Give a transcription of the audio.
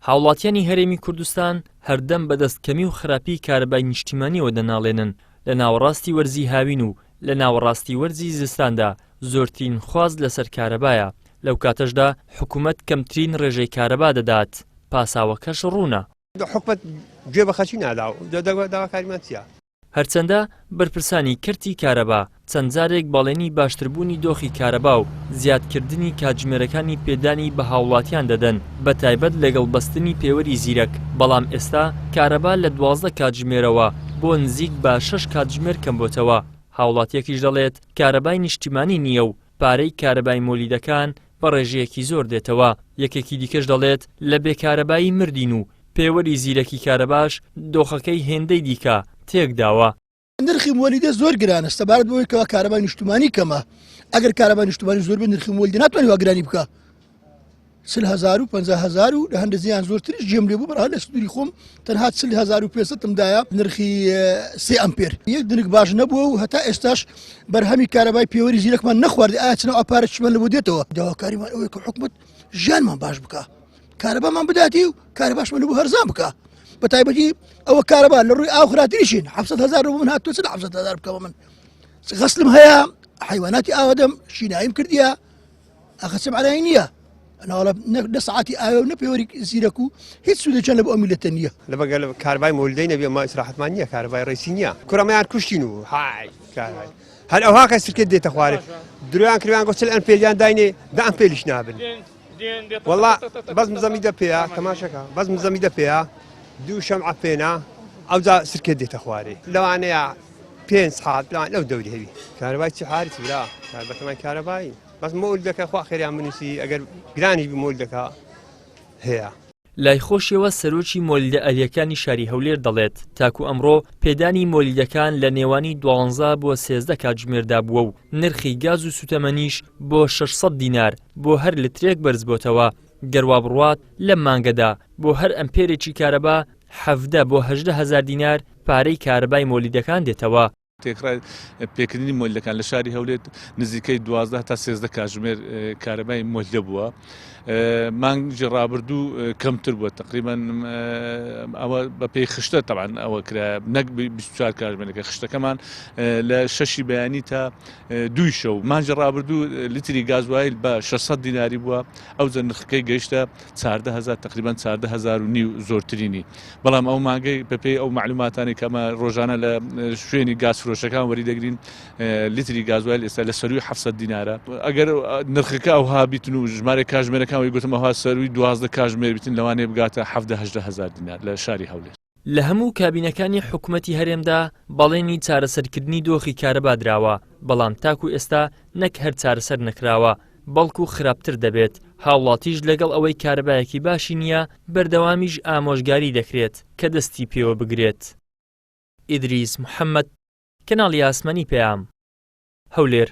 هاوڵاتیانی هەرێمی کوردستان هەردەم بەدەست کەمی و خراپی کارەبای نیشتیمانیەوە دەناڵێنن، لە ناوەڕاستی وەرزی هاوین و لە ناوەڕاستی وەرزی زستاندا زۆرترین خواست لەسەر کارەبایە، لەو کاتەشدا حکومەت کەمترین ڕێژەی کارەبا دەدات، پاساوەکەش ڕوونە. حکومەت گوێ بە خەڵکی نادا و داواکاریمان چییە؟ هەرچەندە بەرپرسانی کەرتی کارەبا چەند جارێک بەڵێنی باشتربوونی دۆخی کارەبا و زیادکردنی کاتژمێرەکانی پێدانی بە هاوڵاتیان دەدەن، بەتایبەت لەگەڵ بەستنی پێوەری زیرەک، بەڵام ئێستا کارەبا لە 12 کاتژمێرەوە بۆ نزیک بە شەش کاتژمێر کەمبۆتەوە، هاوڵاتیەکیش دەڵێت کارەبای نیشتیمانی نییە و پارەی کارەبای مۆلیدەکان بە ڕێژەیەکی زۆر دێتەوە، یەکێکی دیکەش دەڵێت لە بێ کارەبایی مردین و پێوەری زیرەکی کارەباش دۆخەکەی هێندەی دیکە تێکداوە. نرخی مۆلیدە زۆر گرانە سەبارەت بەوەی کەوا کارەبای نیشتمانی کەمە ئەگەر کارەبای نیشتمانی زۆر بێت نرخی مۆلیدە ناتوانێت وا گرانی بکە 40 هزار و 50 هزار و لە هەندە زیان زۆرتریش جێم لێ بوو بەڕا لە سنووری خۆم تەنها 40500 دایە نرخی سێ ئەمپێر یەک دنک باش نەبووە و هەتا ئێستاش بەرهەمی کارەبای پێوەری زیرەکمان نەخوارد ئایا چنە ئەپارە چمان لە بۆ دێتەوە داواکاریمان ئەوەیە کە حکومت ژیانمان باش بکە کارەبامان بداتی و کارەباشمان لە بۆ هەرزان بکە بە تایبەتی ئەوە کارەبا لە ڕووی ئاو خراپتریشین 700 هزار بۆ من هاتووە چ 700 هزار بکەوە من غەسلم هەیە حیواناتی ئاوەدەم شیناییم کردیە ئەخە چ معنای نییە ئەناوەڵا نە سەعاتی ئاوێ و نە پێوەری زیرەک و هیچ سوودێکیان لە بۆ ئەم میللەتە نییە. لە بەگەل کارەبای مۆلیدەی نەبی ئەمە ئیسراحەتمان نییە کارەبای ڕیسی نییە کورەمەیان کوشتین و های کارەبای هەر ئەوها کە سرکێت دێتە خوارێ درۆیان کردیان گۆ 40 ئەمپێریان داینێ دە ئەمپێریش نابن وەڵا بەس مزەمی دە پێیە تەماشەکە بەس مزەمی دە پێیە دوو شەمعە پێنا ئەوجا سرکێت دێتە خوارێ لەوانەیە پێنج ساعت لەوان لەو دەوری هەوی کارەبای چی حاری چی برا کاربەتەمای کارەبایی بەس مۆلدەکە خوا خێریان بنووسی ئەگەر گرانیش بی مۆلدەکە هەیە. لای خۆشیەوە سەرۆکی مۆلیدە ئەهلیەکانی شاری هەولێر دەڵێت، تاکو ئەمڕۆ پێدانی مۆلیدەکان لە نێوانی دوانزە بۆ 13 کاتژمێردا بووە و نرخی گاز و سوتەمەنیش بۆ 600 دینار بۆ هەر لترێک بەرزبۆتەوە، گەر وابڕوات لەم مانگەدا بۆ هەر ئەمپێرێکی کارەبا 17 بۆ 18 هەزار دینار پارەی کارەبای مۆلیدەکان دێتەوە. تێکڕای پێکردنی مۆلیدەکان لە شاری هەولێر نزیکەی دوازدە تا سێزدە کاتژمێر کارەبای مۆلیدە بووە مانگی ڕابردوو کەمتر بووە تقریبا ئەوە بە پێی خشتە تەبان ئەوە کرا نەک 24 کاتژمێرەکە خشتەکەمان لە شەشی بەیانی تا دووی شەو مانگی ڕابردوو لیتری گازوایل بە 600 دیناری بووە ئەو جە نرخەکەی گەیشتە 14هزار تقریبا 14هزار و نیو زۆرترینی بەڵام ئەو مانگەی بەپێی ئەو مەعلوماتانەی کە ئەمە ڕۆژانە لە شوێنی گاز فرۆشەکان وەری دەگرین لیتری گازوایل ئێستا لە سەروی 700 دینارە ئەگەر نرخەکە ئەوها بیتن و ژمارە کاژمێرەکان وی گوتم ئەوها سەروی 12 کاژمێر بیتن لەوانەیە بگاتە 17 هەژدە هەزار دینار لە شاری هەولێر. لە هەموو کابینەکانی حکومەتی هەرێمدا بەڵێنی چارەسەرکردنی دۆخی کارەبا دراوە، بەڵام تاکو ئێستا نەک هەر چارەسەر نەکراوە، بەڵکو خراپتر دەبێت، هاوڵاتیش لەگەڵ ئەوەی کارەبایەکی باشی نییە، بەردەوامیش ئامۆژگاری دەکرێت کە دەستی پێوە بگرێت. ئیدریس محەمەد، کەناڵی ئاسمانی پەیام، هەولێر.